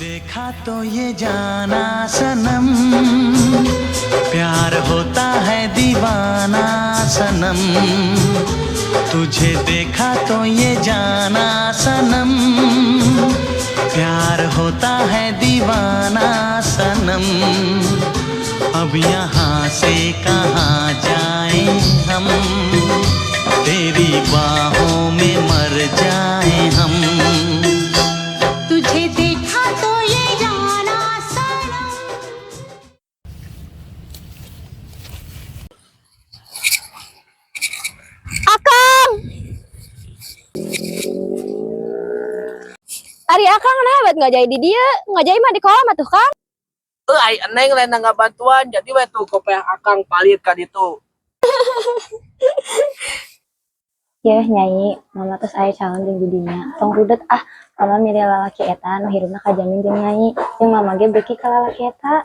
देखा तो ये जाना सनम, प्यार होता है दीवाना सनम। तुझे देखा तो ये जाना सनम, प्यार होता है दीवाना सनम। अब यहाँ से कहाँ जाएं हम, तेरी बाहों में मर जाएं हम। तुझे देखा तो ये जाना सनम। Akang! Ari Akang naha bet ngajai di dieu, ngajai mah di kolam atuh, Kang. Eh, ai eneng lain bantuan, jadi we tuh kopeah Akang palit ka ditu. Yeuh Nyai, Mama tos aya calon jeung judinya. Tong rudet ah, Mama milih lalaki eta nu hirupna kajamin jeung Nyai. Jeung Mama ge beuki ka lalaki eta.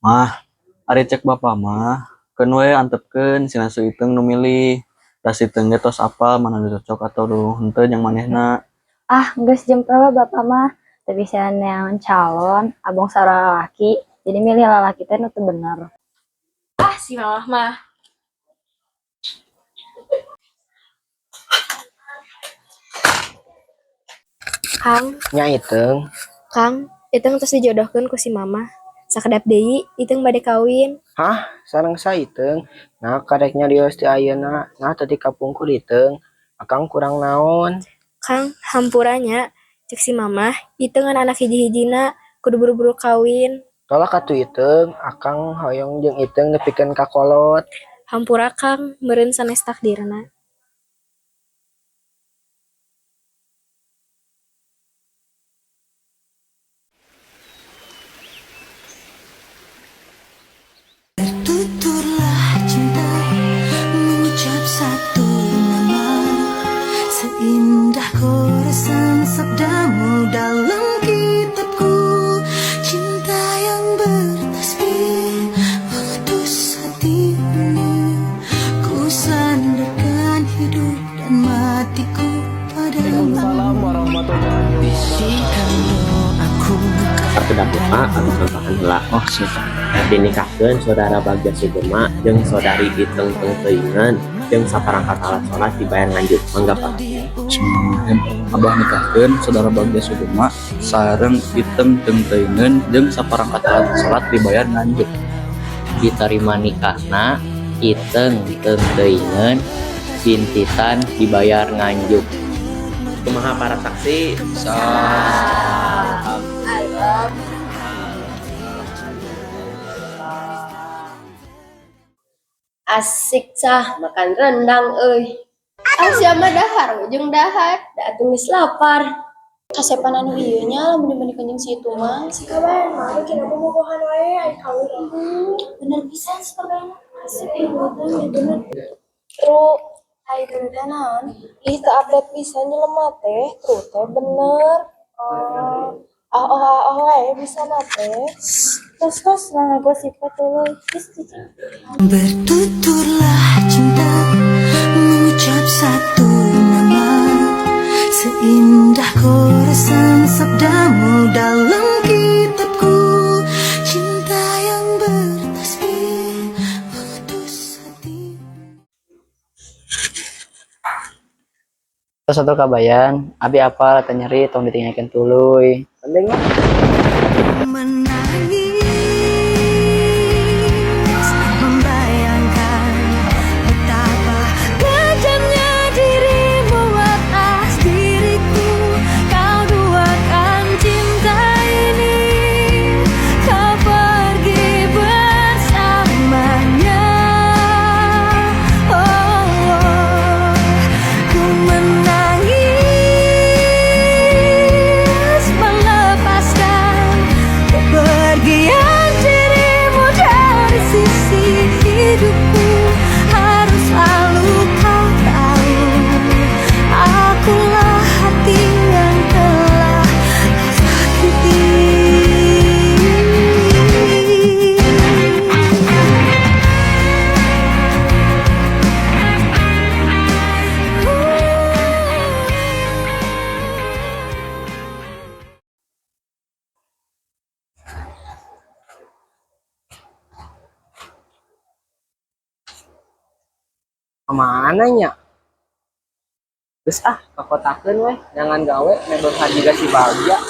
Mah, ari cek Bapak mah, keun we antepkeun si Si Iteung nu milih. Da si Iteung ge tos apal mana nu cocok atau nu henteu jeung manehna. Ah, geus jempe we Bapak mah. Teu bisa neangan calon, abong sarua lalaki, jadi milih lalaki teh nu teu bener. Ah, si Mama mah. Kang, Nya, Iteung. Kang, Iteung tos dijodohkeun ku si Mama. Sakedap deui Iteung bade kawin. Hah, sareng saha, Iteung? Nah, karek nyarios ti ayeuna. Nah, tadi kapungkur, Iteung. Akang kurang naon? Kang, hampura nya. Cek si Mama, Iteung ngan anak hiji-hijina, kudu buru-buru kawin. Tolak atuh, Iteung, Akang hoyong jeung Iteung nepikeun ka kolot. Hampura, Kang, meureun sanes takdirna. Tuturlah cinta, mengucap satu nama. Seindah goresan sabdamu dalam kitabku. Cinta yang bertasbih mengetus hati ini. Ku sandarkan hidup dan matiku padamu. Waalaikumsalam warahmatullahi. Bisikan doaku. Kartu doa anu contohan heula. Oh, siap. Dinikahkeun Saudara Bagja Sugema jeung Saudari Iteung Teunteuingeun jeung saparangkat alat salat dibayar Nganjuk. Mangga, Pak. Bismillahirrahmanirrahim. Abah nikahkeun Saudara Bagja Sugema sareng Iteung Teungteuingeun jeung saparangkat alat salat dibayar Nganjuk. Diterima nikahna Iteung Teungteuingeun bintitan dibayar Nganjuk. Kumaha para saksi? Sah. Asik sah makan rendang euy. Ah, sia mah dahar ujung dahar. Da atuh geus lapar. Kasepan anu ieu nya lamun dibandingkeun jeung si itu mah. Si kabayan mah bikin bobogohan wae ai kawin. Bener pisan si kabayan. Asik ieu bener. Tru, ai dulu teh naon? Ih, teu update pisan jelema teh, tru teh bener. Oh, ah oh ah oh wae bisa na teh. Tos tos nah ngagosip we tuluy. Geus cicing. Bertuturlah cinta, mengucap satu nama. Seindah goresan sabdamu dalam kitabku. Cinta yang bertasbih mengetus hati. Terus satu kabayan, abi apal eta nyeri, tong ditinggalkeun tuluy. Penting mah. Menangis membayangkan betapa kejamnya dirimu atas diriku. Kau duakan cinta ini, kau pergi bersamanya. Oh, ku menangis melepaskan. Kemana nya? Geus ah, kakotakeun weh, jangan gawe meh juga si Bagja.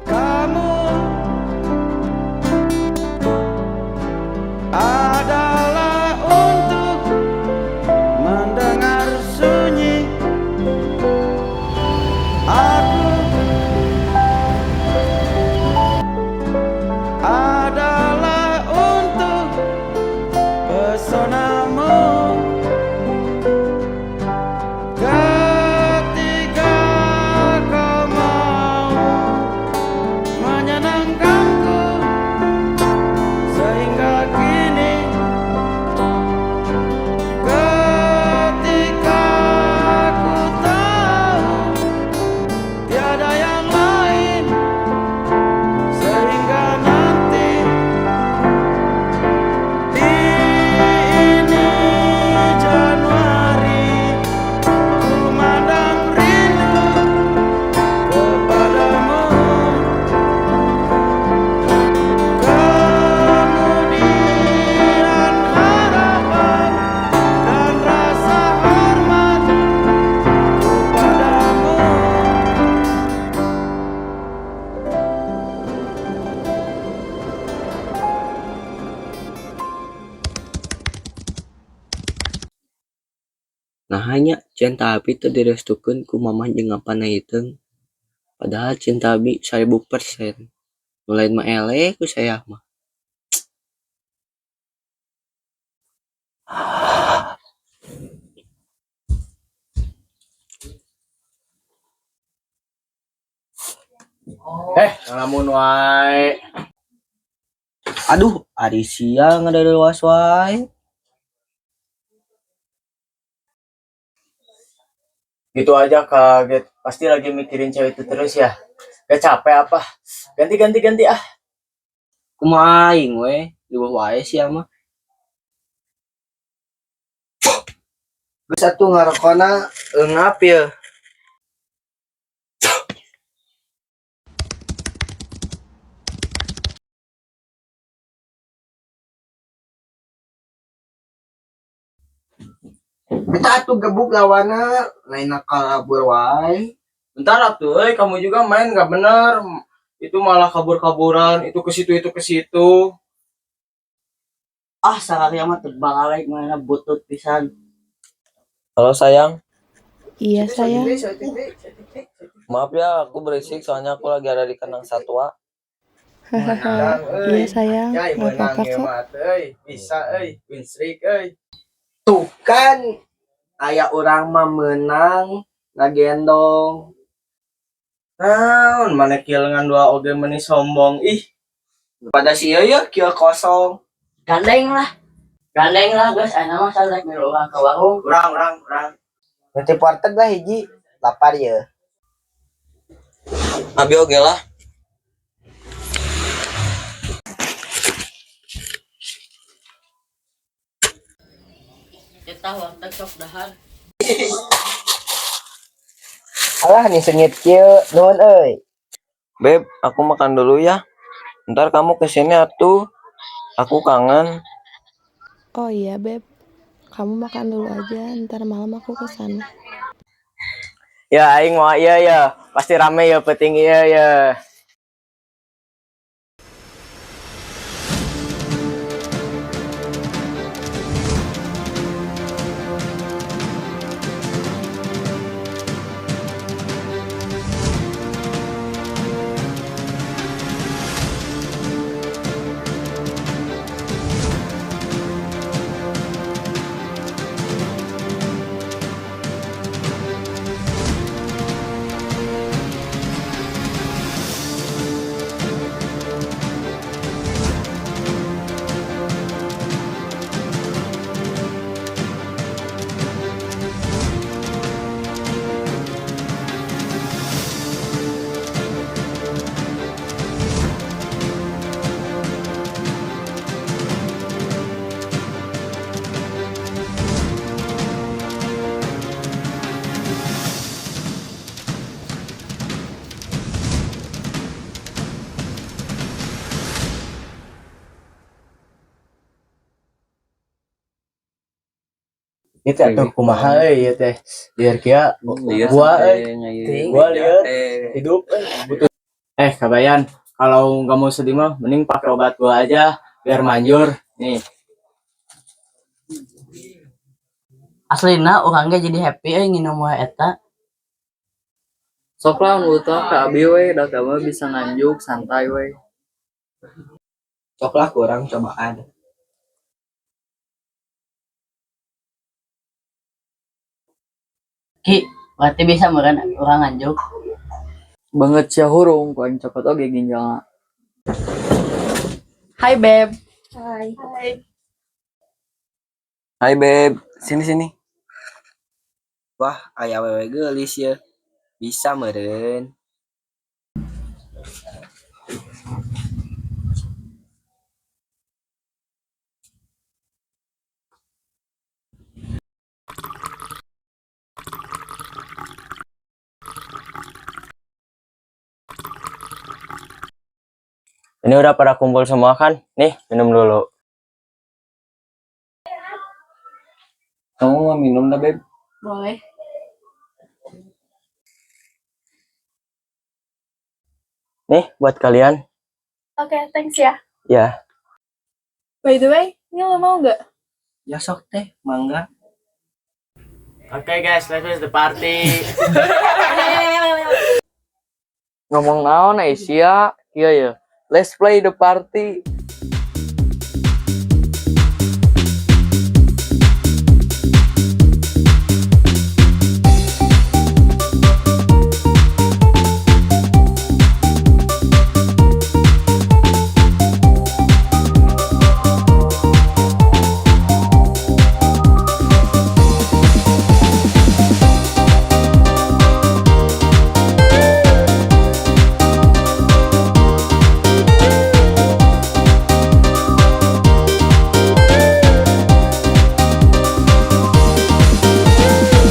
Kamu adalah untuk mendengar sunyi. Aku adalah untuk pesonamu. Ketika kau mau menyenangkanku sehingga kini, ketika ku tahu tiada yang lain sehingga nanti di ini Januari ku mandang rindu kepadamu. Kemudian harapan dan rasa hormat kepadamu. Naha nya cinta abi teu direstukeun ku mamah jeung apana Iteung, padahal cinta abi 1000%, nu lain mah eleh ku saya mah. Eh, ngalamun wae. Aduh, ari sia ngadeuleuwas wae. Gitu aja kaget. Pasti lagi mikirin cewek itu terus ya. Gak capek apa? Ganti ganti ganti ah. Kumaha aing we, riweuh wae sia mah. Geus atuh ngarokona eungap ye. Eta atuh gebuk lawanna, lain kabur wae. Bentar atuh, euy, kamu juga main nggak bener. Itu malah kabur-kaburan, itu ke situ itu ke situ. Ah, sakali mah teu balik mana butut pisan. Halo sayang, Iya sayang, maaf ya aku berisik soalnya aku lagi ada di kandang satwa. Hahaha. Iya sayang, Anjay, nggak menang apa-apa ya kok. mah euy. Bisa euy, win streak euy. Tuh kan, aya urang mah meunang ngagendong. Naon mana kill ngan dua oge meni sombong ih. Pada si ieu ye kieu kosong. Gandeng lah. Gandeng lah guys, ayeuna mah saya rek milu urang ke warung. Urang urang urang. Nitip warteg lah hiji, lapar ye. Abi oge lah. Kita warteg sok dahar. Alah nih seungit kieu, nuhun euy. Beb, aku makan dulu ya. Ntar kamu kesini atuh. Aku kangen. Oh iya Beb, kamu makan dulu aja, ntar malam aku ke sana. Ya aing mau iya ya, pasti rame ya penting iya ya. Itu atuh kumaha euy ieu teh. Lieur kieu gua euy. Gua lieur hidup euy. Butuh. Eh, Kabayan, kalau nggak mau sedih mah mending pakai obat gua aja biar manjur. Nih. Aslina urang ge jadi happy euy nginum wae eta. Sok lah nu tah ka abi we, da kamu bisa nganjuk santai we. Sok lah kurang cobaan. Ki, berarti bisa meureun urang nganjuk. Banget sia hurung ku aing copot oge ginjalna. Hai Beb. Hai. Hai. Hai Beb, sini sini. Wah, aya awewe geulis ye. Bisa meureun. Ini udah pada kumpul semua kan? Nih, minum dulu. Kamu mau minum dah, Beb? Boleh. Nih, buat kalian. Oke, thanks ya. Ya. By the way, ini lo mau nggak? Ya sok teh, mangga. Oke guys, let's finish the party. Ngomong naon Aisyah? Iya ya. Let's play the party.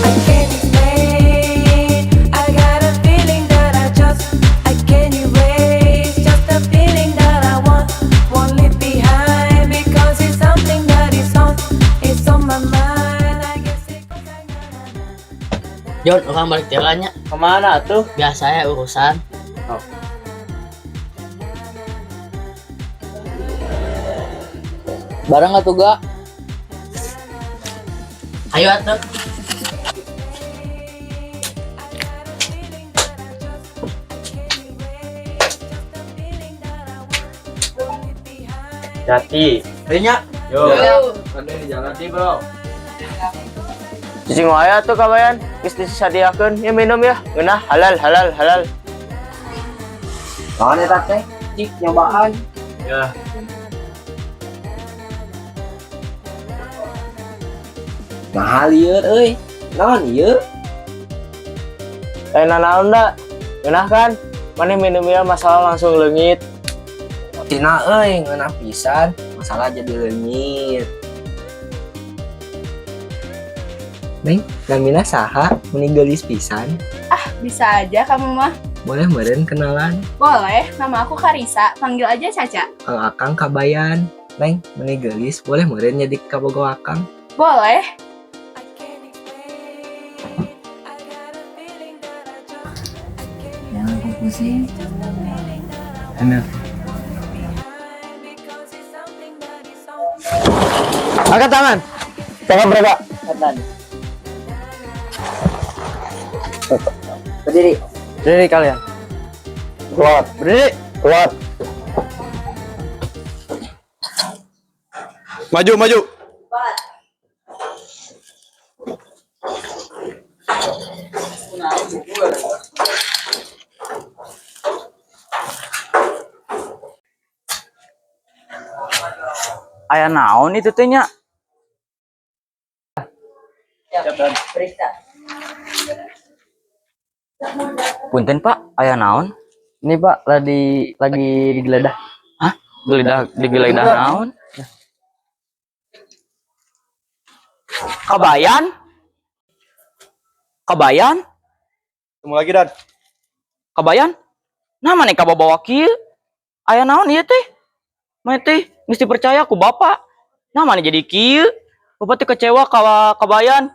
I can't explain. I got a feeling that I just I can't erase. Just a feeling that I want, won't leave behind because it's something that is on, it's on my mind. I guess it goes like na na na. Jon, urang balik jalannya. Kemana tuh? Biasa ya urusan. Oh. Barang atuh ga? Ayo atuh. Jati. Nya. Yo. Yo. Hati, Bro. Cicing wae atuh Kabayan, geus disadiakeun. Ya minum ya. Ngeunah halal halal halal. Naon eta teh? Cik nyobaan. Ya. Mahal lieur euy. Naon ieu? Lain naon da? Ngeunah kan? Maneh minum ya masalah langsung leungit. Tina euy, ngeunah pisan, masalah jadi leungit. Neng, namina saha? Meni geulis pisan. Bisa aja kamu mah. Boleh meureun kenalan? Boleh, nama aku Karisa. Panggil aja Caca. Kang Akang Kabayan. Neng, meni geulis, boleh meureun jadi kabogoh Akang? Boleh. I can't explain. I got a feeling that I just I can't Jangan aku pusing. just a feeling that I want, Enak. won't leave behind because it's something that is on. Angkat tangan. Tangan berapa? Kanan. Berdiri. Berdiri kalian. Keluar. Berdiri. Keluar. Maju, maju. Aya naon itu teh nya? Periksa. Punten Pak, aya naon? Ini Pak lagi digeledah. Hah? Geledah digeledah naon? Kabayan? Kabayan? Ketemu lagi, Dan. Kabayan? Nah maneh kabawa kieu? Aya naon ieu teh? Maneh teh mesti percaya ku bapak. Nah maneh jadi kieu? Bapak teh kecewa ka Kabayan.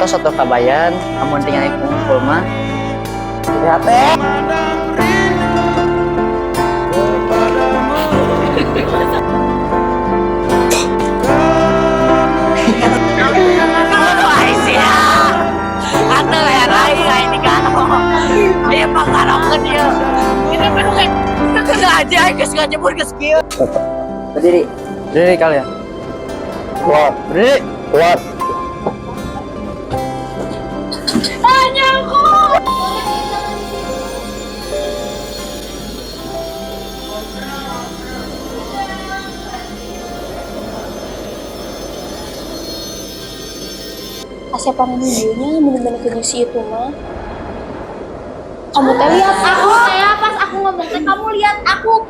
Tos atuh Kabayan, amun tinggal kumpul mah. Lihat teh. Atuh ya rai rai di karo. Aya pangarokeun ieu. Ini mah nu aja geus ngajebur geus kieu. Berdiri. Berdiri kalian. Kuat. Berdiri. Kuat. Kasepan anu ieu nya mun dibandingkeun jeung si itu mah. Kamu teh lihat aku teh pas aku ngomong teh kamu lihat aku.